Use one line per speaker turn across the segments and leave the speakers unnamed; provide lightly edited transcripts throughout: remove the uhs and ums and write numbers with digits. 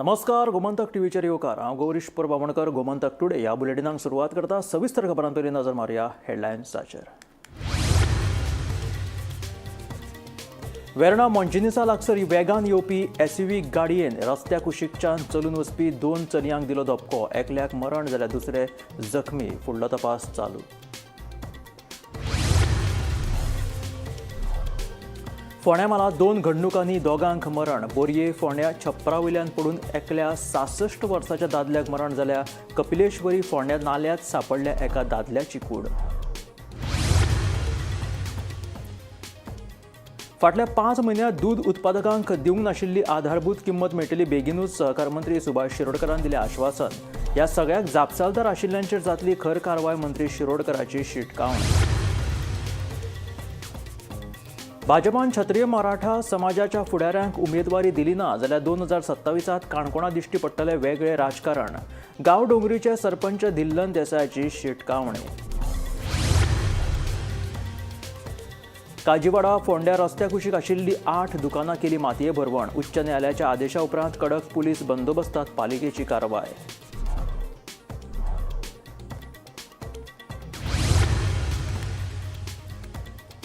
नमस्कार, गोमंतक टीव्हीचेर येवकार. हांव गौरीश परबावणकर. गोमंतक टुडे ह्या बुलेटिनाक सुरवात करता. सविस्तर खबरां पयलीं नजर मारुया हेडलायन्साचेर. वेर्णा मोंजिनिसा लागसर वेगान येवपी एसयूव्ही गाडयेन रस्त्या कुशीकच्यान चलून वचपी दोन चलयांक दिलो धपको. एकल्याक मरण जाल्यार दुसरे जखमी. फुडलो तपास चालू. फोंड्या म्हालांत दोन घडणुकांनी दोगांक मरण. बोरये फोंड्या छप्परा वयल्यान पडून एकल्या 66 वर्साच्या दादल्याक मरण जाल्या. कपिलेश्वरी फोंड्या नाल्यात सांपडल्या एका दादल्याची कूड. फाटल्या 5 म्हयन्यांत दूद उत्पादकांक दिवंक नाशिल्ली आधारभूत किंमत मेळटली बेगीनूच. सहकार मंत्री सुभाष शिरोडकरान दिलें आश्वासन. ह्या सगळ्याक जापसालदार आशिल्ल्यांचेर जातली खर कारवाय. मंत्री शिरोडकराची शिटकावणी. भाजपान क्षत्रिय मराठा समाजाच्या फुडाऱ्यांक उमेदवारी दिली ना जाल्यार 2027 काणकोणा दिश्टी पडटलें वेगळें राजकारण. गांव डोंगरीचे सरपंच धिल्लन देसायाची शिटकावणी. काजीवाडा फोंड्या रस्त्या कुशीक आशिल्ली 8 दुकानां केली मातये भरवण. उच्च न्यायालयाच्या आदेशा उपरांत कडक पुलीस बंदोबस्तात पालिकेची कारवाय.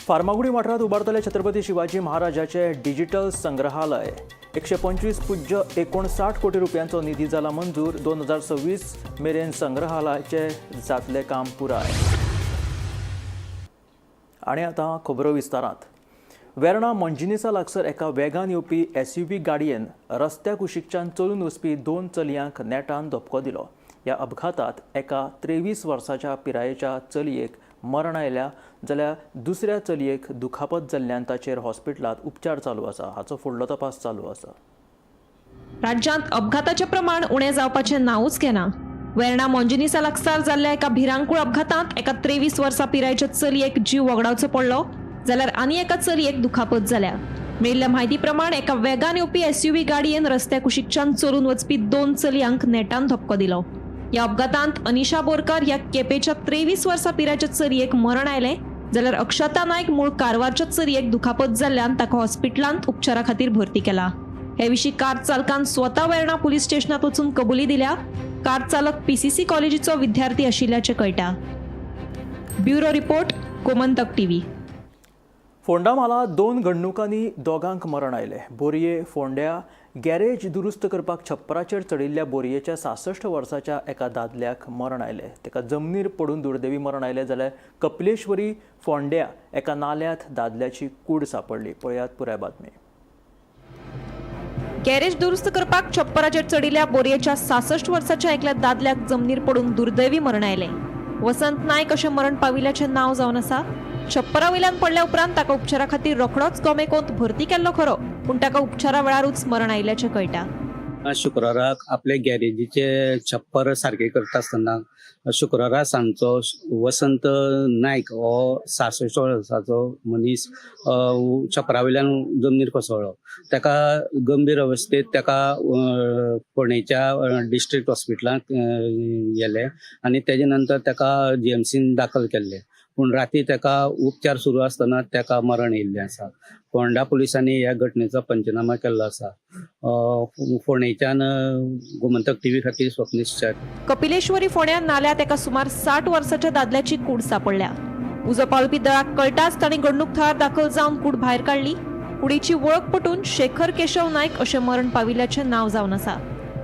फार्मागुडी वाठारांत उबारतले छत्रपती शिवाजी महाराजाचे डिजिटल संग्रहालय. 125.59 कोटी रुपयांचो निधी जाला मंजूर. 2026 मेरेन संग्रहालयाचे जातले काम पुराय. आनी आतां खबरो विस्तारांत. वेर्णा मोंजिनिसा लागसर एका वेगान येवपी एसयूव्ही गाडयेन रस्त्या कुशीकच्यान चलून वचपी दोन चलयांक नेटान धपको दिलो. ह्या अपघातांत एका 23 वर्साच्या पिरायेच्या चलयेक मरण आयल्या जाल्यार दुसऱ्या चलयेक दुखापत जाल्ल्यान ताचेर हॉस्पिटलांत उपचार चालू आसा. हाचो फुडलो तपास चालू आसा.
राज्यांत अपघाताचें प्रमाण उणें जावपाचें नांवूच घेना. वेर्णा मोंजिनिसा लागसार जाल्ल्या एका भिरांकूळ अपघातांत एका 23 वर्सां पिरायेच्या चलयेक जीव वगडावचो पडलो जाल्यार आनी एका चलयेक दुखापत जाल्या. मेळिल्ल्या म्हायती प्रमाण एका वेगान येवपी एसयूव्ही गाडयेन रस्त्या कुशीकच्यान चलून वचपी दोन चलयांक नेटान धपको दिलो. ह्या अपघातांत अनिशा बोरकर ह्या केपेच्या 23 वर्सां पिरायेच्या चलयेक मरण आयलें जाल्यार अक्षता नायक मूळ कारवारच्या चलयेक दुखापत जाल्ल्यान ताका हॉस्पिटलांत उपचारा खातीर भरती केला. हे विशीं कार चालकान स्वता वेर्णा पुलीस स्टेशनात वचून कबुली दिल्या. कार चालक पीसीसी कॉलेजीचो विद्यार्थी आशिल्ल्याचें कळटा. Bureau report, Gomantak TV.
Ponda म्हालांत दोन घडणुकांनी दोगांक मरण आयलें. बोरये फोंड्या गॅरेज दुरुस्त करपाक छप्पराचेर चडिल्ल्या बोरयेच्या 66 वर्साच्या एका दादल्याक मरण आयलें. ताका जमनीर पडून दुर्दैवी मरण आयलें जाल्यार कपिलेश्वरी फोंड्या एका नाल्यांत दादल्याची कूड सांपडली. पळयात पुराय बातमी.
गॅरेज दुरुस्त करपाक छप्पराचेर चडिल्ल्या बोरयेच्या 66 वर्साच्या एकल्या दादल्याक जमनीर पडून दुर्दैवी मरण आयलें. वसंत नायक अशें मरण पाविल्ल्याचें नांव जावन आसा. छप्परा वयल्यान पडल्या उपरांत ताका उपचारा खातीर रोखडोच गोमेकोंत भरती केल्लो खरो, पूण ताका उपचारा वेळारूच मरण आयिल्ल्याचें कळटा.
शुक्राराक आपले गॅरेजीचे छप्पर सारकें करता आसतना शुक्रारा सांजचो वसंत नायक हो 66 वर्साचो मनीस छप्परा वयल्यान जमनीर कोसळ्ळो. ताका गंभीर अवस्थेत ताका फोंडेच्या डिस्ट्रिक्ट हॉस्पिटलांत गेले आनी तेजे नंतर ताका जीएमसीन दाखल केल्ले, पूण राती ताका उपचार सुरू आसतना ताका मरण येयल्लें आसा. फोंडा पुलिसांनी ह्या घटनेचो पंचनामा केल्लो आसा. फोंडेच्यान गोमंतक टीव्ही खातीर स्वप्नेश चार.
कपिलेश्वरी फोंड्या नाल्यात एका सुमार 60 वर्साच्या दादल्याची कूड सांपडल्या. उजो पालोवपी दळाक कळटाच तांणी घडणूक थळार दाखल जावन कूड भायर काडली. कुडीची वळख पटून शेखर केशव नायक अशें मरण पाविल्ल्याचें नांव जावन आसा.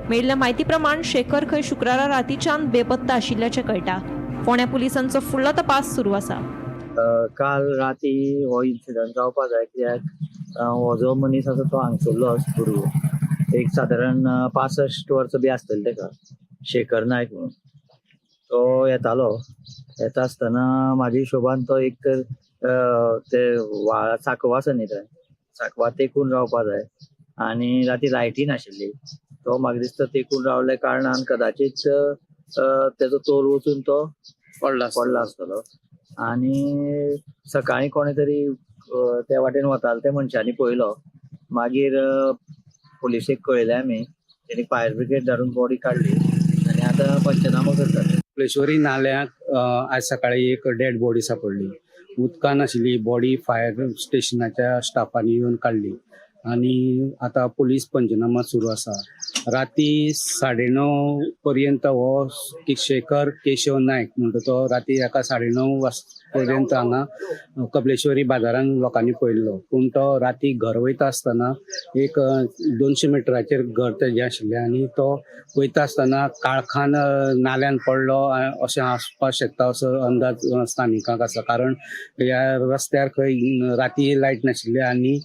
मेळिल्ल्या म्हायती प्रमाण शेखर खंय शुक्रारा रातीच्यान बेपत्ता आशिल्ल्याचें कळटा. फोंड्या पुलिसांचो फुडलो तपास सुरू आसा.
काल राती हो इन्सिडंट जावपा जाय, कित्याक हो जो मनीस आसा तो हांगसरलोच भुरगो, एक सादारण 65 वर्सां बी आसतली ताका, शेखर नायक म्हणून. तो येतालो, येता आसतना म्हाज्या हिशोबान तो एक तर ते व्हाळा सांकवा आसा न्ही, थंय सांकवा तेकून रावपा जाय आनी राती लायटी नाशिल्ली. तो म्हाका दिसता तेकून रावल्या कारणान कदाचीत तेजो तोल वचून तो पडला आसतलो. आनी सकाळीं कोणे तरी त्या वाटेन वताले त्या मनशांनी पळयलो. मागीर पुलिसेक कळयलें आमी, तेणी फायर ब्रिगेड धाडून बॉडी काडली आनी आतां पंचनामो करतात.
कपिलेश्वरी नाल्याक आज सकाळी एक डेड बॉडी सापडली. उदकान आशिल्ली बॉडी फायर स्टेशनाच्या स्टाफांनी येवन काडली आनी आतां पुलीस पंचनामा सुरू आसा. राती 9:30 पर्यंत हो शेखर केशव नायक म्हणटा तो राती एका 9:30 पर्यंत हांगा कपलेश्वरी बाजारान लोकांनी पळयल्लो. पूण तो राती घर वयता आसतना एक 200 मिटराचेर घर तेजें आशिल्लें आनी तो वयता आसतना काळखान नाल्यान पडलो अशें आसपाक शकता असो अंदाज स्थानिकांक आसा. कारण ह्या रस्त्यार खंय राती लायट नाशिल्ली आनी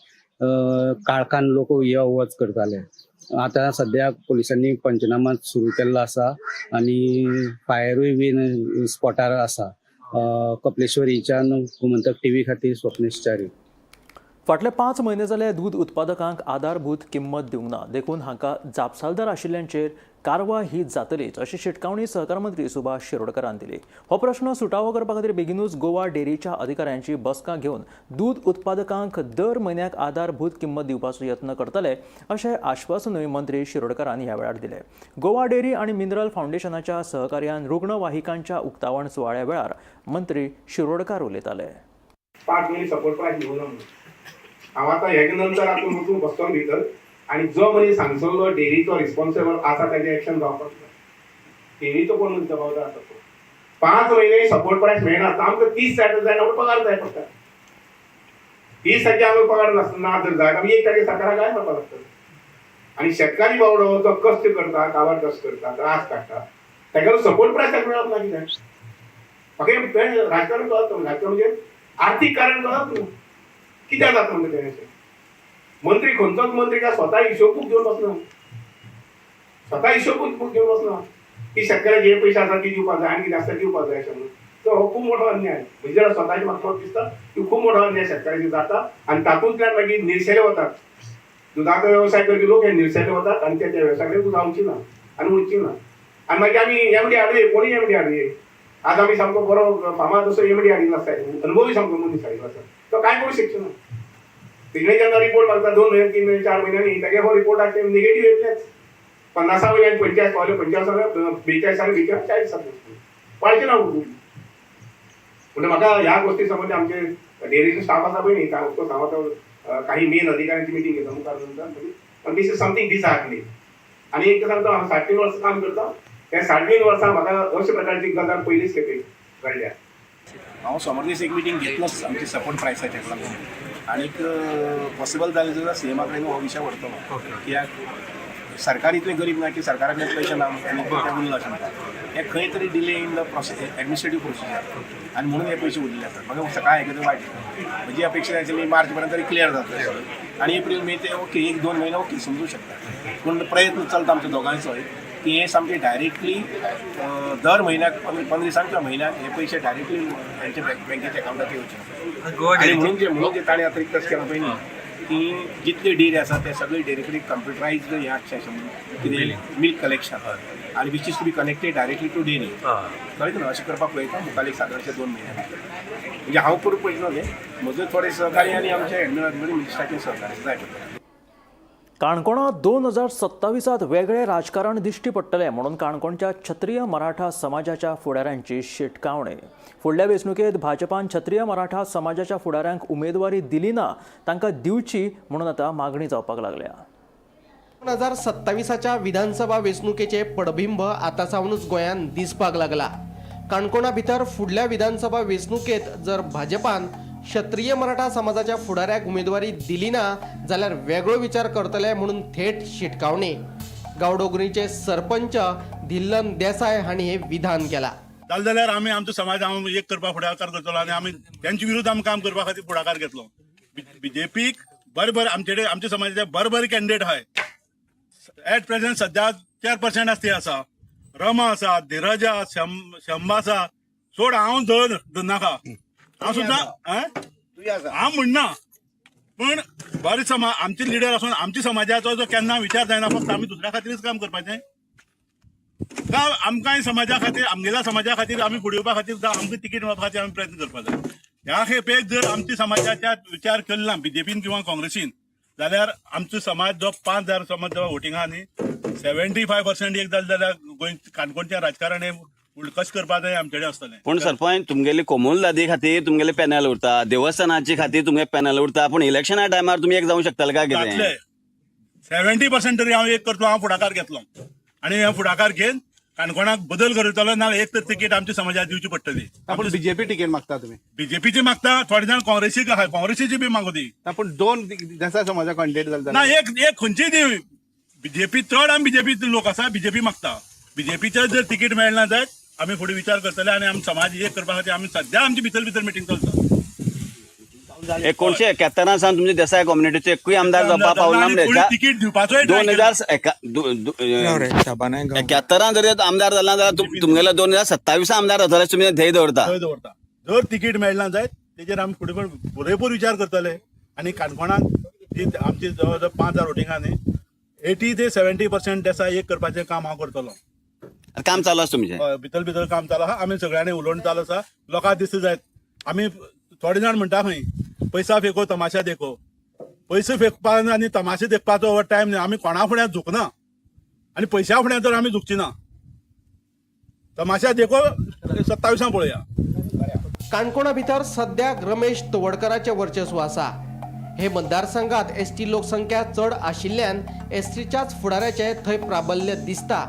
काळखान लोक यो वच करताले. आतां सद्या पोलिसांनी पंचनामा सुरू केल्लो आसा आनी फायरूय बीन स्पॉटार आसा. कपलेश्वरीच्यान गोमंतक टीव्ही खातीर स्वप्नेश च्यारी.
फाटले 5 म्हयने जाले दूद उत्पादकांक आधारभूत किंमत दिवंक ना, देखून हांकां जापसालदार आशिल्ल्यांचेर कारवाय ही जातलीच अशी शिटकावणी सहकार मंत्री सुभाष शिरोडकरान दिली. हो प्रश्न सुटावो करपा खातीर बेगिनूच गोवा डेअरीच्या अधिकाऱ्यांची बसका घेवन दूद उत्पादकांक दर म्हयन्याक आधारभूत किंमत दिवपाचो यत्न करतले अशें आश्वासनूय मंत्री शिरोडकरान ह्या वेळार दिलें. गोवा डेअरी आनी मिनरल फावंडेशनाच्या सहकार्यान रुग्णवाहिकांच्या उक्तावण सुवाळ्या वेळार मंत्री शिरोडकार उलयताले.
5 म्हयने सपोर्ट प्रायस दिवना म्हणून हांव आतां हेजे नंतर आतां वचून बसतलो भितर आनी जो मनीस हांगसरलो डेअरीचो रिस्पॉन्सिबल आसा ताजें एक्शन जावपाक जाय. डेअरीचो कोण मनीस जबाबदार आसा तो 5 म्हयने सपोर्ट प्रायस मेळना आतां आमकां 30 तारखे जायना म्हणून पगार जाय पडटा. 30 तारखे आमकां पगार ना जर जाय आमी 1 तारखे सरकाराक गाय मारपाक लागतलो. आनी शेतकारी बावडो जो कश्ट करता, काबार कश्ट करता, त्रास काडटा, ताका सपोर्ट प्रायस ताका मेळप ना कित्याक? म्हाका हें राजकारण कळत ना. राजकारण म्हणजे आर्थीक कारण कळत न्हू कित्याक जाता म्हणटा तें अशें. मंत्री खंयचोच मंत्री काय स्वता हिशोब बूक घेवन बसना, स्वता हिशोब बूक घेवन बसना की शेतकऱ्याक हे पयशे आसा ती दिवपाक जाय आनी कितें आसता दिवपाक जाय अशें म्हणून. तर हो खूब मोठो अन्याय. म्हणजे स्वताचे म्हाका दिसता की खूब मोठो अन्याय शेतकऱ्याचेर जाता आनी तातूंतल्यान मागीर निर्शेले वतात. दुदाचो वेवसाय करपी लोक हे निर्शेले वतात आनी त्या वेवसाय कडेन जावची ना आनी उरची ना. आनी मागीर आमी एमडी हाडुये, कोणूय एमडी हाडुये. आज आमी सामको बरो फामाद असो एमडी हाडिल्लो आसा, अनुभवी सामको मनीस हाडिल्लो आसा, तो कांय करूंक शकचो ना. तिणे जेन्ना रिपोर्ट मागता 2 म्हयने 3 म्हयने 4 म्हयन्यांनी तागे हो रिपोर्टाक निगेटीव येतलेच. 50 वयल्यान 45 पावले, 45 42 42 40 पाळचे ना. म्हणजे म्हाका ह्या गोष्टी संबंदी आमचे डेअरीचे स्टाफ आसा पळय न्ही, ऑफकोर्स हांव आतां काही मेन अधिकाऱ्यांची मिटींग घेता मुखार नंतर. पण this is something disheartening. आनी एक सांगता, हांव 3.5 वर्सां काम करता, त्या 3.5 वर्सां म्हाका अशे प्रकारची गजाल पयलीच खेपे घडल्या.
हांव सोमार दीस एक मिटींग घेतलोच आमची सपोर्ट प्रायसाचेर लागून आनीक पॉसिबल जालें जाल्यार सीएमा कडेन हो विशय व्हरतलो. कित्याक सरकार इतलें गरीब ना की सरकारा कडेन पयशे ना आनी ते उरला अशें म्हणटा. हें खंय तरी delay in the process, administrative procedure, आनी म्हणून हे पयशे उरिल्ले आसात. म्हाका सकाळी आयकता वायट दिसता. म्हजी अपेक्षा आशिल्ली मार्च पर्यंत तरी क्लियर जातलें आनी एप्रील मे ते ओके, 1-2 म्हयने ओके समजूं शकता. पूण प्रयत्न चलता आमच्या दोगांयचोय की हें सामकें डायरेक्टली दर म्हयन्याक 15 दिसांक किंवा म्हयन्याक हे पयशे डायरेक्टली हेंच्या बँकेच्या अकावंटार येवचे. आनी म्हणून जे ताणें आतां रिक्वेस्ट केलां पळय न्ही की जितली डेअरी आसा ते सगळे डेअरी कडेन कंप्युटरायज्ड हें आसचें अशें म्हणून कितें मिल्क कलेक्शन आनी which is to be connected directly to dairy. कळ्ळें न्हू? अशें करपाक पळयता मुखार एक सादारणशे 2 म्हयन्या भितर. म्हणजे हांव करूंक पळयतना तें म्हजो थोडे सहकार्य आनी आमच्या एडमिन मिनिस्टराचें सहकार्य जाय पडटा.
काणकोणांत 2027 वेगळें राजकारण दिश्टी पडटलें म्हणून काणकोणच्या क्षत्रिय मराठा समाजाच्या फुडाऱ्यांची शिटकावणी. फुडल्या वेंचणुकेंत भाजपान क्षत्रिय मराठा समाजाच्या फुडाऱ्यांक उमेदवारी दिली ना, तांकां दिवची म्हणून आतां मागणी जावपाक लागल्या.
2027 विधानसभा वेंचणुकेचे पडबिंब आतां सावनूच गोंयांत दिसपाक लागला. काणकोणा भितर फुडल्या विधानसभा वेंचणुकेंत जर भाजपान क्षत्रिय मराठा समाजाच्या फुडाऱ्याक उमेदवारी दिली ना जाल्यार वेगळो विचार करतले म्हणून थेट शिटकावणी. गांवडोंगरीचे सरपंच धिल्लन देसाय हांणी हे विधान केला.
जालें जाल्यार आमी आमचो समाज हांव एक करपाक फुडाकार करतलो आनी आमी तेंचे विरुद्ध आमी काम करपा खातीर फुडाकार घेतलो. बीजेपीक बरे बरे आमचे आमच्या समाजाचे बरे बरे कॅन्डिडेट आहाय. एट प्रेझेंट सद्या 4% आसा ती आसा, रमा आसा, धीरज आसा, शंबा आसा. सोड हांव धर नाका, हांव सुद्दां हांव म्हणना, पण बरे समाज आमचे लिडर आसून आमच्या समाजाचो जो केन्ना विचार जायना, फक्त आमी दुसऱ्या खातीरच काम करपाचें का आमकांय समाजा खातीर, आमगेल्या समाजा खातीर आमी फुडें येवपा खातीर आमकां तिकीट मेळपा खातीर आमी प्रयत्न करपाक जाय. ह्या खेपेक जर आमच्या समाजाच्या विचार केलो ना बीजेपीन किंवा काँग्रेसीन जाल्यार आमचो समाज जो 5000 समाज जो वोटिंगा न्ही 75% एक जालें जाल्यार गोंय काणकोणचें राजकारण हें कशें करपा जाय आमचे कडेन आसतलें.
पूण सरपंच तुमगेली कोमुलदादी खातीर तुमगेले पॅनल उरता, देवस्थानाचे खातीर तुमगे पॅनल उरता, पूण इलेक्शना टायमार तुमी एक जावंक शकतले काय कितें?
जातले. 70% तरी हांव एक करतलो. हांव फुडाकार घेतलो आनी हे फुडाकार घेवन काणकोणाक बदल करतलो. ना एक तर तिकीट आमच्या समाजाक दिवची पडटली.
पूण बीजेपी तिकीट मागता तुमी?
बीजेपीची मागता, थोडे जाण काँग्रेसीक आहा, काँग्रेसीची बी मागू ती.
पूण दोन देसाय समाजा कॉन्टेक्ट जाले.
ना, एक एक खंयची दी बीजेपी. चड आमी बीजेपी लोक आसा, बीजेपी मागता. बीजेपीचे जर तिकीट मेळना जायत आमी फुडें विचार करतले आनी आमी समाज एक करपा खातीर आमी सद्या आमची भितर भितर मिटींग चलता.
1971 सावन तुमचे देसाय कम्युनिटीचे एकूय आमदार जावपाक पावना.
तिकीट दिवपाचोय
2071 जर आमदार जाला जाल्यार तुमगेलो 2027 आमदार जातले, तुमी ध्येय दवरता.
दवरता. जर तिकीट मेळना जायत तेजेर आमी फुडें पुरेपूर विचार करतले आनी काणकोणांत जी आमची जवळ जवळ 5000 वोटिंगां न्ही, 80 ते 70% देसाय एक करपाचें काम हांव करतलो.
काम चालू आसा तुमचें?
हय, भितर भितर काम चालू आहा. आमी सगळ्यांनी उलोवन चालू आसा. लोकांक दिसता जायत आमी थोडे जाण म्हणटा खंय पैसा फेको तमाशा देखो. पयशे फेकपा आनी तमाशे देखपाचो हो टायम न्ही. आमी कोणा फुड्यान झुकना आनी पयशा फुड्यान तर आमी झुकची ना. तमाशा देखो 27 पळोवया.
काणकोणा भितर सद्याक रमेश तवडकराचें वर्चस्व आसा. हे मतदारसंघात एसटी लोकसंख्या चड आशिल्ल्यान एसटीच्याच फुडाऱ्याचें थंय प्राबल्य दिसता.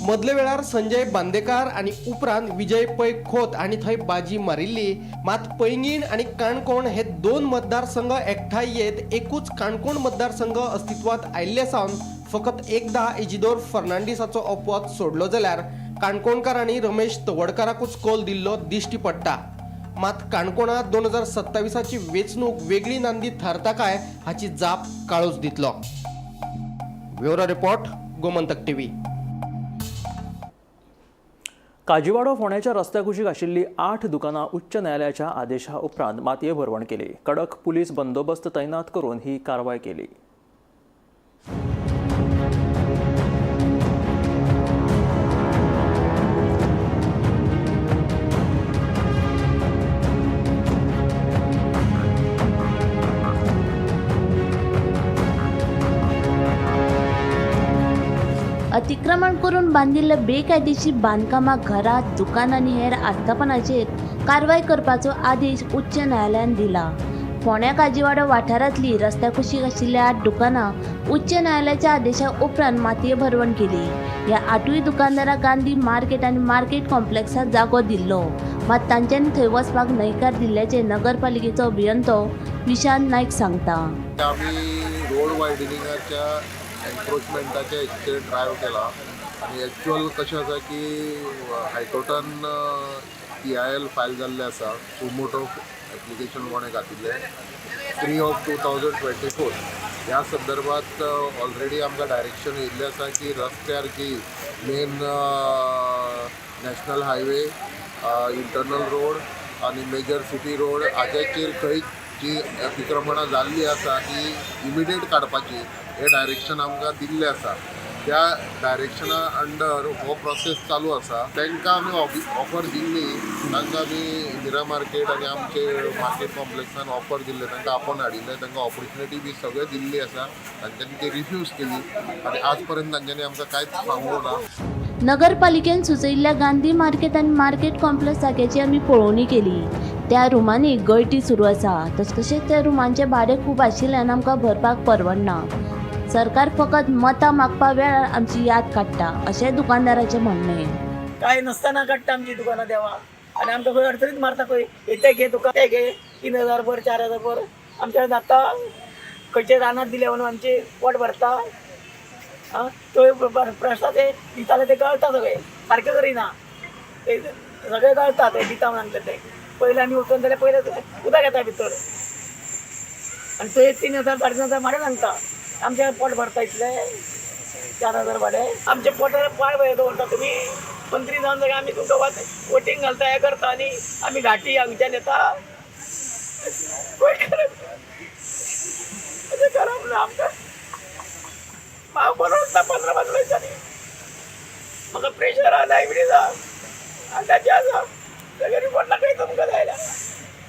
मदल्या वेळार संजय बांदेकार आनी उपरांत विजय पै खोत हांणी थंय बाजी मारिल्ली. मात पैंगीण आनी काणकोण हे दोन मतदारसंघ एकठांय येत एकूच काणकोण मतदारसंघ अस्तित्वांत आयिल्ले सावन फकत एकदां इजिदोर फर्नांडीसाचो अपवाद सोडलो जाल्यार काणकोणकारांनी रमेश तवडकाराकूच कौल दिल्लो दिश्टी पडटा. मात काणकोणांत 2027 वेंचणूक वेगळी नांदी थारता काय हाची जाप काळूच दितलो. Bureau report, Gomantak TV.
Kajiwado फोंड्याच्या रस्त्या कुशीक आशिल्ली 8 दुकानां उच्च न्यायालयाच्या आदेशा उपरांत मातये भरवण केली. कडक पुलीस बंदोबस्त तैनात करून ही कारवाय केली.
अतिक्रमण करून बांदिल्ल्या बेकायदेशीर बांदकामां, घरां, दुकानां आनी हेर आस्थापनाचेर कारवाय करपाचो आदेश उच्च न्यायालयान दिला. फोंड्या काजीवाडो वाठारांतली रस्त्या कुशीक आशिल्ल्या 8 दुकानां उच्च न्यायालयाच्या आदेशा उपरांत मातये भरवण केली. ह्या 8 दुकानदारांक गांधी मार्केट आनी मार्केट कॉम्प्लेक्सांत जागो दिल्लो, मात तांच्यांनी थंय वचपाक न्हयकार दिल्ल्याचें नगरपालिकेचो अभियंतो विशांत नायक सांगता.
आमी रोड वायडनिंगाच्या एन्क्रोचमेंटाचे हेचेर ड्रायव केला आनी एक्चुअल कशें आसा की हायकोर्टान PIL file जाल्लें आसा. सुमोटो एप्लिकेशन कोणें घातिल्लें 3/2024 ह्या संदर्भात ऑलरेडी आमकां डायरेक्शन येयल्लें आसा की रस्त्यार जी main national highway, internal road आनी मेजर सिटी रोड हाचेर खंय जी अतिक्रमणां जाल्लीं आसा ती इमिडिएट काडपाची हे डायरेक्शन आमकां दिल्लें आसा. त्या डायरेक्शना अंडर हो प्रोसेस चालू आसा. तांकां आमी ऑफर दिल्ली, तांकां आमी इंदिरा मार्केट आनी आमचे मार्केट कॉम्प्लेक्सान ऑफर दिल्ले, तांकां आपोवन हाडिल्ले, तांकां ऑपॉर्च्युनिटी बी सगळें दिल्ली आसा. तांच्यांनी ती रिफ्यूज केली आनी आज पर्यंत तांच्यांनी आमकां कांयच सांगूंक ना.
नगरपालिकेन सुचयिल्ल्या गांधी मार्केट आनी मार्केट कॉम्प्लेक्स जाग्याची आमी पळोवणी केली. त्या रुमांनी गळटी सुरू आसा, तशेंच त्या रुमांचें भाडें खूब आशिल्ल्यान आमकां भरपाक परवडना. सरकार फकत मतां मागपा वेळार आमची याद काडटा अशें दुकानदाराचें म्हणणें.
काय नसताना काडटा आमची दुकानां देवा आनी आमकां खंय अडचणीत मारता. खंय ते घे तुका ते घे 3000 भर, 4000 भर. आमच्या जाता खंयचे रानात दिले म्हणून आमचे पोट भरता. आं, थंय प्रश्न ते दिताले ते गळटा सगळे, सारकें करिना ते सगळे गळटा. ते दिता म्हणून ते पयलीं आमी वचून जाल्यार पयलें उदक येता भितर आनी थंय 3000 3500 भाडें सांगता. आमचें पोट भरता इतलें 4000 भाडें आमच्या पोटार पांय भंय दवरता तुमी. मंत्री जावन जाल्यार आमी तुमकां वोटींग घालता, हें करता आनी आमी घाटी हांगच्यान येता. अशें करप ना आमकां. म्हाका बरोच ना 15-15 दिसांनी म्हाका प्रेशर आहा, डायबिटीज आहा आनी ताचें आसा. सगळें रिपोर्ट दाखयता तुमकां जाल्यार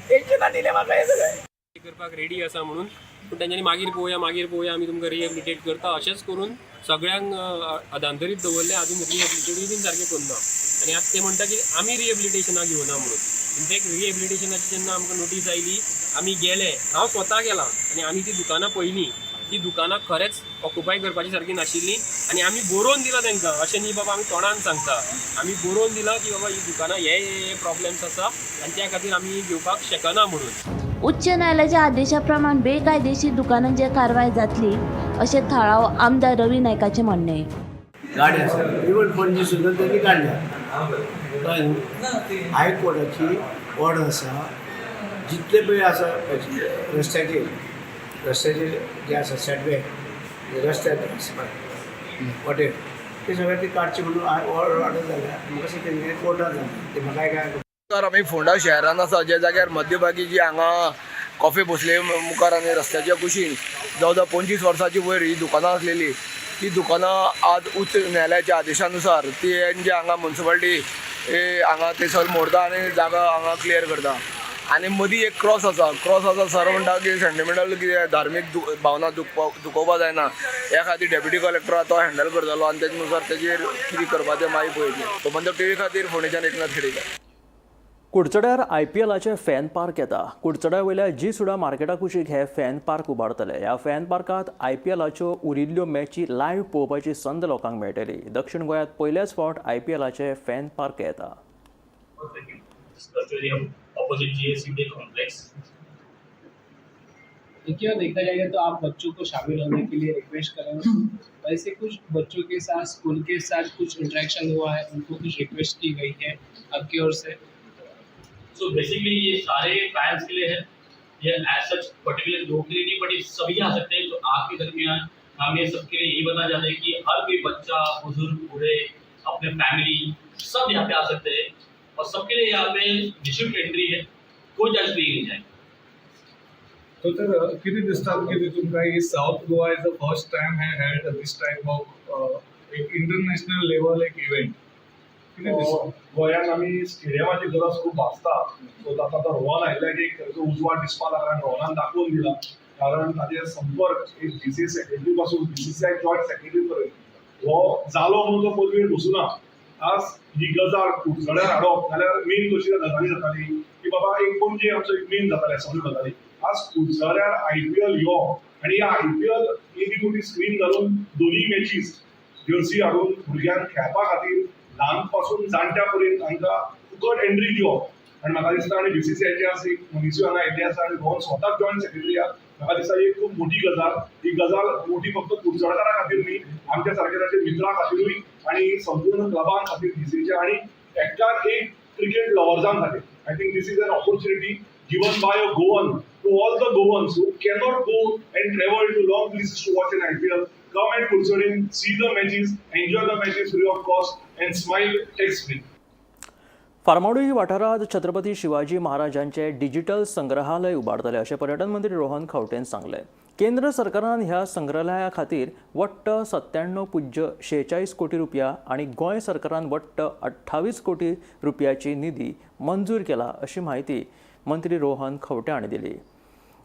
टेन्शनां दिलें म्हाका हें सगळें.
करपाक रेडी आसा म्हणून, पूण तेंच्यांनी मागीर पळोवया मागीर पळोवया आमी तुमकां रिहेबिलिटेट करता अशेंच करून सगळ्यांक अदांतरीत दवरलें. आजून रिहेबिलिटेटूय बीन सारकें करुना आनी आतां ते म्हणटा की आमी रिहेबिलिटेशनाक घेवना म्हणून. इनफॅक्ट रिहेबिलिटेशनाची जेन्ना आमकां नोटीस आयली आमी गेले, हांव स्वता गेला आनी आमी ती दुकानां पळयलीं. ती दुकानां खरेंच ऑक्युपाय करपाची सारकी नाशिल्ली आनी आमी बरोवन दिलां तांकां. अशें न्ही बाबा आमी तोंडान सांगता, आमी बरोवन दिलां की बाबा ही दुकानां हे हे प्रॉब्लेम्स आसा आनी त्या खातीर आमी घेवपाक शकना म्हणून.
उच्च न्यायालयाच्या आदेशा प्रमाण बेकायदेशीर दुकानांचेर कारवाय जातली अशें थळावो आमदार रवी नायकाचें म्हणणें.
गाडी आसा इवन पणजी सुद्दां तेणी काडल्या. कळ्ळें? हायकोर्टाची ऑर्डर आसा, जितले पळय आसा रस्त्याचेर रस्त्याचेर जे आसा सेटबॅक रस्त्यार वॉटेर ते सगळे ते काडचे म्हणून ऑर्डर जाल्या. म्हाका दिसता तेंगे कोर्टान जालें ते म्हाका काय.
आमी फोंडा शहरान आसा, ज्या जाग्यार मध्यभागी जी हांगा कॉफी भोसले मुखार आनी रस्त्याच्या कुशीन जवळ जवळ 25 वर्सांची वयर ही दुकानां आसलेली, ती दुकानां आज उच्च न्यायालयाच्या आदेशानुसार ती जे हांगा मुन्सिपालिटी हांगा थंयसर मोडता आनी जागा हांगा क्लियर करता. आनी मदीं एक क्रॉस आसा, क्रॉस आसा सर म्हणटा की सेंटिमेंटल कितें धार्मीक भावना दुखोवपा जायना, ह्या खातीर डेप्युटी कलेक्टर तो हँडल करतलो आनी तेजे नुसार तेजेर कितें करपाचें मागीर पळयतलें. गोमंतक टीव्ही खातीर फोंडेच्यान एकनाथ खेडेकर.
कुडचड्यार आयपीएलाचे फॅन पार्क येता. कुडचड्या वयल्या जी सुडा मार्केटा कुशीक हे फॅन पार्क उबारतले. ह्या फॅन पार्कांत आयपीएलाच्यो उरिल्ल्यो मॅची लायव्ह पळोवपाची संद लोकांक मेळटली. दक्षिण गोंयांत पयल्याच फावट आयपीएलाचे फॅन पार्क येता.
Opposite GSC complex.
देखिए, और देखा जाएगा तो आप बच्चों को शामिल होने के लिए रिक्वेस्ट करें। वैसे कुछ बच्चों के साथ स्कूल के साथ कुछ इंटरेक्शन हुआ है, उनको कुछ रिक्वेस्ट की गई है आपकी ओर से?
सो बेसिकली ये सारे फैंस के लिए है, ये एज सच पर्टिकुलर लोगों के लिए नहीं, बट ये सभी आ सकते हैं। तो आपके दरमियान हम ये सबके लिए यही बताना चाहते हैं कि हर कोई बच्चा, बुजुर्ग, बूढ़े, अपने फैमिली सब यहाँ पे आ सकते हैं और सबके लिए यहाँ पे निःशुल्क एंट्री है, कोई चार्ज नहीं जाएगा।
तो तर किती दिसता की तुमकां ही South Goa is the first time हे had this type of एक इंटरनॅशनल लेवल एक इव्हेंट, कितें दिसता?
गोंयांत आमी स्टेडियमाची गरज खूब भासता. सो आतां आतां रोहन आयिल्ल्याक एक ताचो उजवाड दिसपाक लागला आनी रोहनान दाखोवन दिला, कारण ताजे संपर्क एक जीसीए सेक्रेटरी पासून बीसीसीआय जॉयंट सेक्रेटरी पर्यंत हो जालो म्हणून तो पदवेर बसूना. आज ही गजाल कुडचड्यार हाडप जाल्यार मेन कशी गजाली जाताली की बाबा एक पणजे आमचो एक मेन जाताले सगळ्यो गजाली. आज कुडचड्यार आयपीएल यो आनी ह्या आयपीएल एदी मोठी स्क्रीन घालून दोनूय मॅचीस जर्सी हाडून भुरग्यांक खेळपा खातीर ल्हान पासून जाणट्या पर्यंत तांकां फुकट एंट्री दिवप. आनी म्हाका दिसता आनी बीसीसीआयचे आज एक मनीसूय हांगा आयिल्ले आसा आनी रोहन स्वताक जॉयंट सेक्रेटरी आहा. म्हाका दिसता ही एक खूब मोठी गजाल. ही गजाल मोठी फक्त कुडचडकारा खातीर न्ही, आमच्या सारक्या ताच्या मित्रां खातीरूय आनी संपूर्ण क्लबां खातीर जीसीएच्या आनी एकट्यान एक क्रिकेट लवर्सां खातीर. I think this is an opportunity given by a Goan to all the Goans who cannot go and travel to long places to watch an IPL. Come at Curchorem, see the matches, enjoy the matches free of cost and smile tax free.
Farmagudi वाठारांत छत्रपती शिवाजी महाराजांचे digital संग्रहालय उबारतले अशें पर्यटन मंत्री रोहन खंवटेन सांगलें. केंद्र सरकारान ह्या संग्रहालया खातीर वट्ट 97.46 कोटी रुपया आनी गोंय सरकारान वट्ट 28 कोटी रुपयाची निधी मंजूर केला अशी म्हायती मंत्री रोहन खंवटे हांणी दिली.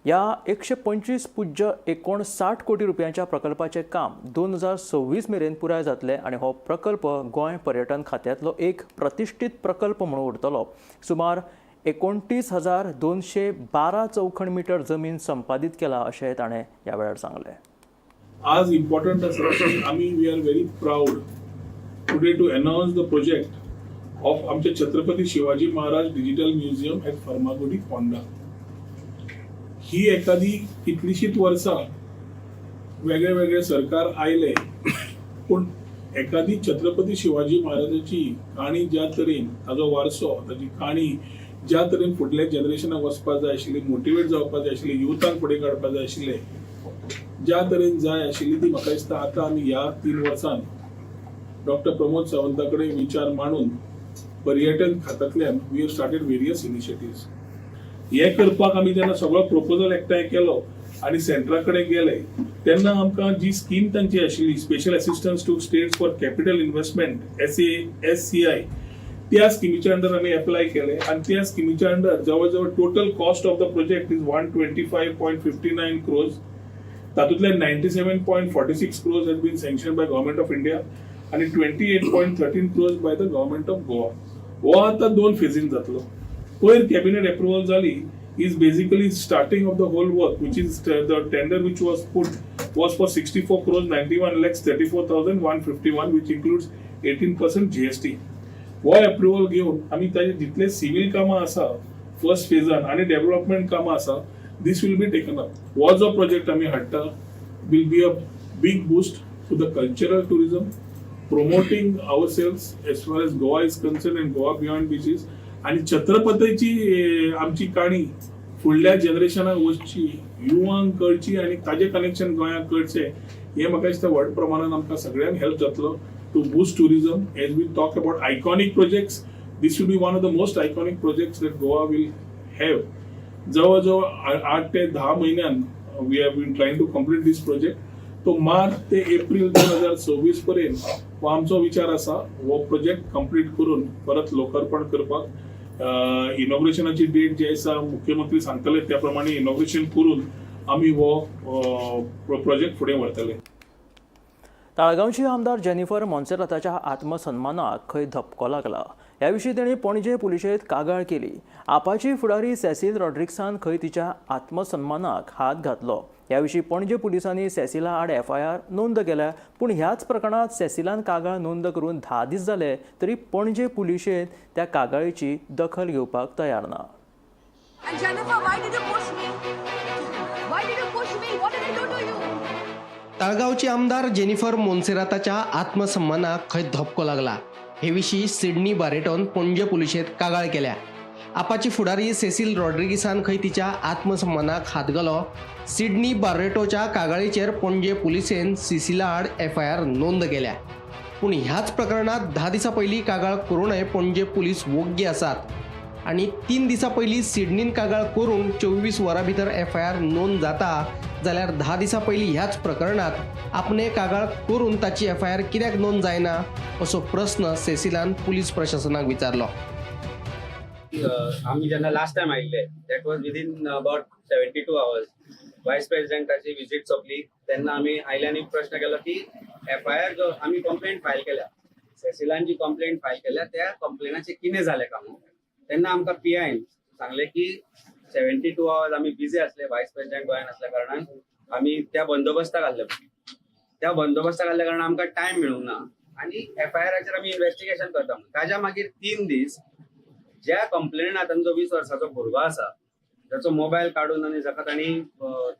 ह्या 125.59 कोटी रुपयांच्या प्रकल्पाचें काम 2026 मेरेन पुराय जातलें आनी हो प्रकल्प गोंय पर्यटन खात्यांतलो एक प्रतिश्ठीत प्रकल्प म्हणून उरतलो. सुमार 29,212 चौखण मिटर जमीन संपादीत केला अशें ताणें ह्या वेळार सांगलें.
आज इम्पॉर्टंट आसा की आमी we are very proud today to announce the project of आमचे Chhatrapati Shivaji Maharaj digital museum at Farmagudi, Ponda. ही एखादी कितलीशींच वर्सां वेगळे वेगळे सरकार आयले, पूण एखादी छत्रपती शिवाजी महाराजाची काणी ज्या तरेन ताजो वारसो, ताजी काणी ज्या तरेन फुडल्या जनरेशनाक वचपाक जाय आशिल्ली, मोटिवेट जावपाक जाय आशिल्ली, युथाक फुडें काडपाक जाय आशिल्ले, ज्या तरेन जाय आशिल्ली ती म्हाका दिसता आतां आमी ह्या 3 वर्सान डॉक्टर प्रमोद सावंता कडेन विचार मांडून पर्यटन खात्यांतल्यान we have started various initiatives. हे करपाक आमी जेन्ना सगळो प्रपोजल एकठांय केलो आनी सेंट्रा कडेन गेले तेन्ना आमकां जी स्कीम तांची आशिल्ली special assistance to states for capital investment SASCI, त्या स्किमीच्या अंडर आमी एप्लाय केले आनी त्या स्किमीच्या अंडर जवळ जवळ total cost of the project is 125.59 crores. तातूंतले 97.46 crores has been sanction by government of India आनी 28.13 crores by the government of Goa. हो आतां 2 फेजीन जातलो. पयर कॅबिनेट एप्रुवल जाली is basically starting of the whole work, which is the tender which was put was for 64 crores 91 lakhs 34,151, which includes 18% GST. हो approval घेवन आमी ताजे जितले सिवील कामां आसा फर्स्ट फेजान आनी डेव्हलपमेंट कामां आसा, this will be taken up. हो जो प्रोजेक्ट आमी हाडटा will be a big boost to the cultural tourism, promoting ourselves as far as Goa is concerned and Goa beyond beaches. आणि छत्रपतीची आमची काणी फुडल्या जनरेशनाक वचची, युवांक कळची आनी ताजें कनेक्शन गोंयाक कळचें, हें म्हाका दिसता व्हड प्रमाणान आमकां सगळ्यांक हेल्प जातलो to boost tourism. As we talk about iconic projects, this will be one of the most iconic projects that Goa will have. जवळ जवळ 8 ते 10 म्हयन्यान we have been trying to complete this project. तो मार्च ते एप्रील 2026 पर्यंत हो आमचो विचार आसा, हो प्रोजेक्ट कंप्लीट करून परत लोकार्पण करपाक. इनॉग्रेशनाची डेट जी आसा, मुख्यमंत्री सांगतले त्या प्रमाणे इनॉग्रेशन करून आमी हो प्रोजेक्ट फुडें व्हरतले.
ताळगांवची आमदार जेनिफर मोन्सेराताच्या आत्मसन्मानाक खंय धपको लागला. ह्या विशीं तांणी पणजे पुलिशेंत कागाळ केली. आपाची फुडारी सेसील रॉड्रिक्सान खंय तिच्या आत्मसन्मानाक हात घातलो. ह्या विशीं पणजे पुलिसांनी सेसिला आड एफआयआर नोंद केल्या. पूण ह्याच प्रकरणांत सेसिलान कागाळ नोंद करून 10 दीस जाले तरी पणजे पुलिशेंत त्या कागाळीची दखल घेवपाक तयार ना.
And Jennifer, why did you push me? Why did you push me? What did I do to you?
ताळगांवची आमदार जेनिफर मोन्सेराताच्या आत्मसन्मानाक खंय धपको लागला. हे विशीं सिडनी बारेटोन पणजे पुलिशेंत कागाळ केल्या. आपाची फुडारी सेसील रॉड्रिगिसान खंय तिच्या आत्मसन्मानाक हात घालो. सिडनी बार्रेटोच्या कागाळीचेर पणजे पुलिसेन सिसिला आड एफआयआर नोंद केल्या. पूण ह्याच प्रकरणात 10 दिसां पयलीं कागाळ करूनय पणजे पुलीस वोग्गी आसात आनी 3 दिसां पयलीं सिडनीन कागाळ करून 24 वरां भितर एफआयआर नोंद जाता जाल्यार 10 दिसां पयलीं ह्याच प्रकरणात आपणे कागाळ करून ताची एफआयआर कित्याक नोंद जायना, असो प्रस्न सेसिलान पुलीस प्रशासनाक विचारलो.
आमी जेन्ना लास्ट टायम आयिल्ले, that was within about 72 hours. Vice प्रेसिडेंटाची visit सोंपली तेन्ना आमी आयले आनी प्रश्न केलो की एफ I R जो आमी कंप्लेंट फायल केल्या, सेसिलान जी कंप्लेंट फायल केल्या, त्या कंप्लेनाचें कितें जालें का म्हणून. तेन्ना आमकां पी आयन सांगलें की 72 आवर्स आमी बिजी आसले, वायस प्रेसिडेंट गोंयान आसल्या कारणान आमी त्या बंदोबस्ताक आसले. त्या बंदोबस्ताक आसल्या कारणान आमकां टायम मेळूंक ना आनी एफ I आराचेर आमी इन्व्हेस्टिगेशन करता म्हणून. ताज्या मागीर 3 दीस ज्या कंप्लेनंटान, जो 20 वर्साचो भुरगो आसा, जाचो मोबायल काडून आनी जाका तांणी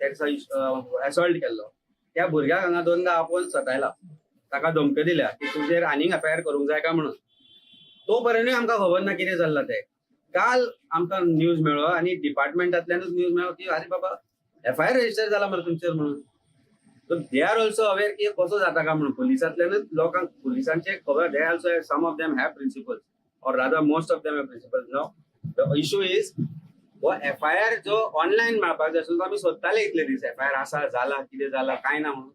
तेका असॉल्ट केल्लो, त्या भुरग्याक हांगा दोनदा आपोवन सतायला, ताका धमक्यो दिल्या की तुजेर आनीक एफ I R करूंक जाय काय म्हणून. तो पर्यंतूय आमकां खबर ना कितें चल्लां तें. काल आमकां न्यूज मेळ्ळो आनी डिपार्टमेंटांतल्यानूच न्यूज मेळ्ळो की अरे बाबा, एफ I R register जाला मरे तुमचेर म्हणून. So they are also aware की कसो जाता काय म्हणून. पुलिसांतल्यानूच लोकांक पुलिसांचे खबर, they also, some of them have principles, or rather most of them have principles. Now the issue is, हो एफ I R जो ऑनलायन मेळपाक जाय आशिल्लो, तो आमी सोदताले इतले दीस, एफ I R आसा जाला, कितें जाला, कांय ना म्हणून.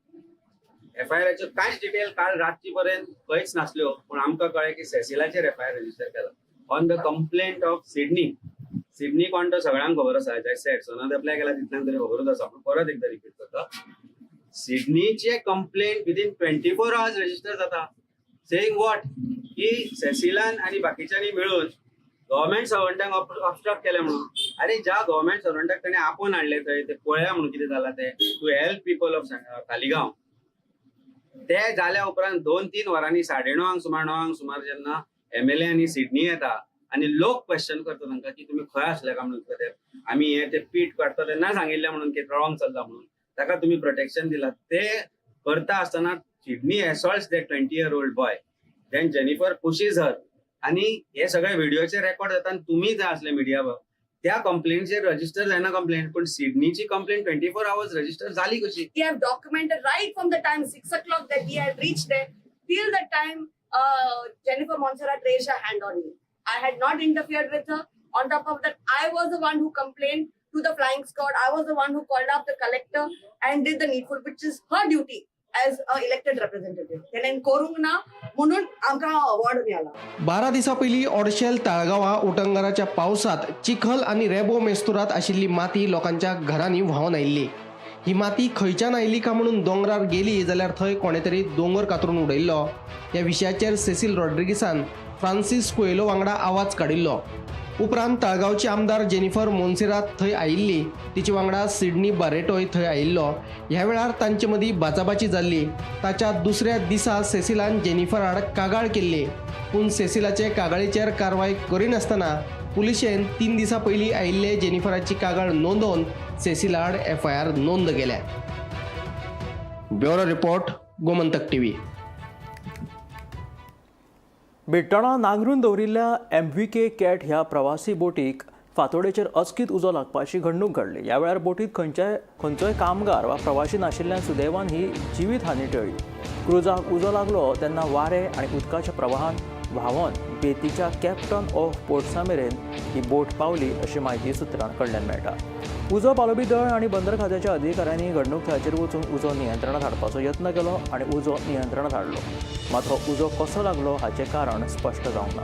एफ I आराच्यो कांयच डिटेल काल रातची पर्यंत खंयच नासल्यो. पूण आमकां कळ्ळें की सेसिलाचेर एफ I R register केला on the complaint of Sydney. Sydney कोण तो सगळ्यांक खबर आसा. एज I said, सनद अप्लाय केला तितल्यान तरी खबरूच आसा, पूण परत एकदा रिपीट करता. सिडनीचे complaint within 24 hours register जाता, सेईंग what की सेसिलान आनी बाकीच्यांनी मिळून गव्हर्मेंट सर्वंटांक ऑबस्ट्रक्ट केलें म्हणून. अरे, ज्या गव्हर्मेंट सर्वंटाक ताणें आपोवन हाडले थंय, ते पळया म्हणून कितें जालां तें, to help people of Taleigao, ते जाल्या उपरांत 2-3 वरांनी 9:30 सुमार, 9 सुमार जेन्ना एमएलए आनी सिडनी येता आनी लोक क्वेश्चन करता तांकां की तुमी खंय आसले काय म्हणून, ते आमी हे ते पीट काडटा तेन्ना सांगिल्लें म्हणून की रॉंग चल्ला म्हणून, ताका तुमी प्रोटेक्शन दिला. ते करता आसतना Sydney assaults that 20 year old boy, then Jennifer pushes her आनी हे सगळे व्हिडिओचे रेकॉर्ड जाता आनी तुमी जाय आसले मिडिया, त्या कंप्लेंटचेर रजिस्टर जायना कंप्लेंट, पण सिडनीची कंप्लेंट 24 आवर्स रजिस्टर जाली कशी?
We have documented right from the time 6 o'clock that we had reached there till the time Jennifer Monserrat raised her hand on me. I had not interfered with her. On top of that, I was the one who complained to the flying squad. I was the one who called up the collector and did the needful, which is her duty as a elected representative. तेणेन करूंक ना म्हणून आमकां award मेळ्ळा.
12 दिसां पयलीं ऑडशेल ताळगांवां उटंगाराच्या पावसात चिखल आनी रेबो मेस्तुरात आशिल्ली माती लोकांच्या घरांनी व्हांवन आयिल्ली. ही माती खंयच्यान आयली का म्हणून दोंगरार गेली जाल्यार थंय कोणे तरी दोंगर कातरून उडयल्लो. ह्या विशयाचेर सेसील रॉड्रिगिसान फ्रांसीस कुएलो वांगडा आवाज काडिल्लो. उपरांत ताळगांवची आमदार जेनिफर मोन्सेरात थंय आयिल्ली. तिचे वांगडा सिडनी बारेटोय थंय आयिल्लो. ह्या वेळार तांचे मदीं बाचाबाची जाल्ली. ताच्या दुसऱ्या दिसा सेसिलान जेनिफर आड कागाळ केल्ली. पूण सेसिलाचे कागाळीचेर कारवाय करिनासतना पुलिशेन 3 दिसां पयलीं आयिल्ले जेनिफराची कागाळ नोंदोवन सेसिला आड एफआयआर नोंद केल्या. Bureau report, Gomantak TV.
बिट्टणा नांगरून दवरिल्ल्या एमव्हीके कॅट ह्या प्रवासी बोटीक फांतोडेचेर अचकीत उजो लागपाची घडणूक घडली. ह्या वेळार बोटीत खंयचोय कामगार वा प्रवासी नाशिल्ल्यान सुदैवान ही जिवीत हानी टळ्ळी. क्रुजाक उजो लागलो तेन्ना वारें आनी उदकाच्या प्रवाहान व्हांवन बेतीच्या कॅप्टन ऑफ पोर्ट्सा मेरेन ही बोट पावली अशी म्हायती सुत्रां कडल्यान मेळटा. उजो पालोवपी दळ आनी बंदर खात्याच्या अधिकाऱ्यांनी घडणूक थळाचेर वचून उजो नियंत्रणांत हाडपाचो यत्न केलो आनी उजो नियंत्रणांत हाडलो. मात हो उजो कसो लागलो हाचें कारण स्पश्ट जावंक ना.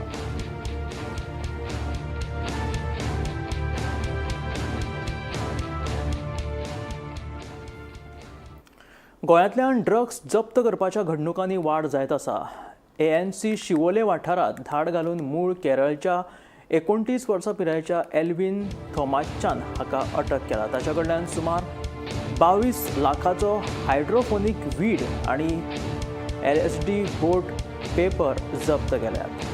गोंयांतल्यान ड्रग्स जप्त करपाच्या घडणुकांनी वाड जायत आसा. एएनसी शिवोले वाठारांत धाड घालून मूळ केरळच्या 29 वर्सां पिरायेच्या एल्विन थोमाच्यान हाका अटक केला. ताच्या कडल्यान सुमार 22 लाखाचो हायड्रोफोनीक वीड आनी एलएसडी बोट पेपर जप्त केल्यात.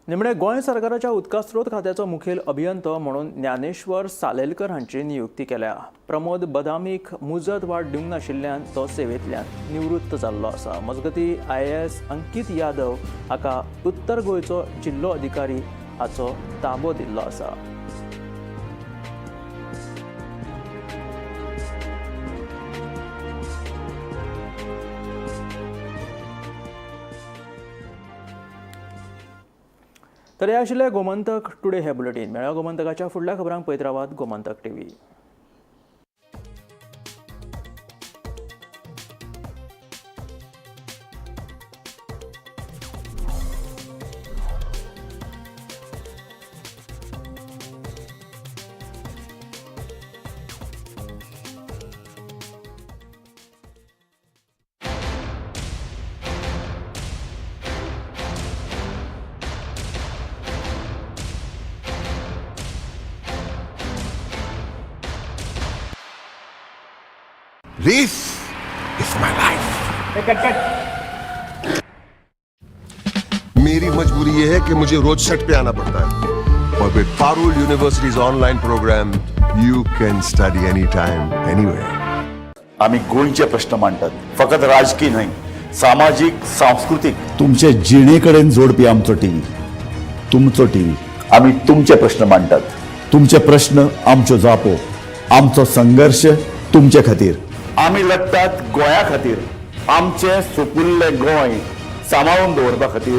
निमणे गोंय सरकाराच्या उदका स्रोत खात्याचो मुखेल अभियंतो म्हणून ज्ञानेश्वर सालेलकर हांची नियुक्ती केल्या. प्रमोद बदामीक मुजत वाड दिवंक नाशिल्ल्यान तो सेवेंतल्यान निवृत्त जाल्लो आसा. मजगतीं आयएएस अंकीत यादव हाका उत्तर गोंयचो जिल्लो अधिकारी हाचो ताबो दिल्लो आसा. तर हे आशिल्लें गोमंतक टुडे हे बुलेटीन. मेळ्ळ्या गोमंतकाच्या फुडल्या खबरांक पळयत रावात Gomantak TV.
This is my life. मेरी मजबूरी ये है कि मुझे रोज सेट पे आना पड़ता है और with Parul University's online program, you can study anytime, anywhere.
आम्ही गोंयचे प्रश्न मांडटात, फकत राजकीय न्हय, सामाजीक, सांस्कृतीक. तुमचे जिणे कडेन जोडपी आमचो टीव्ही, तुमचो टीव्ही. आम्ही तुमचे प्रश्न मांडटात, तुमचे प्रश्न आमच्यो जापो, आमचो संघर्ष तुमचे खातीर. आमी लढटात गोंया खातीर, आमचें सुपुल्लें गोंय सांबाळून दवरपा खातीर.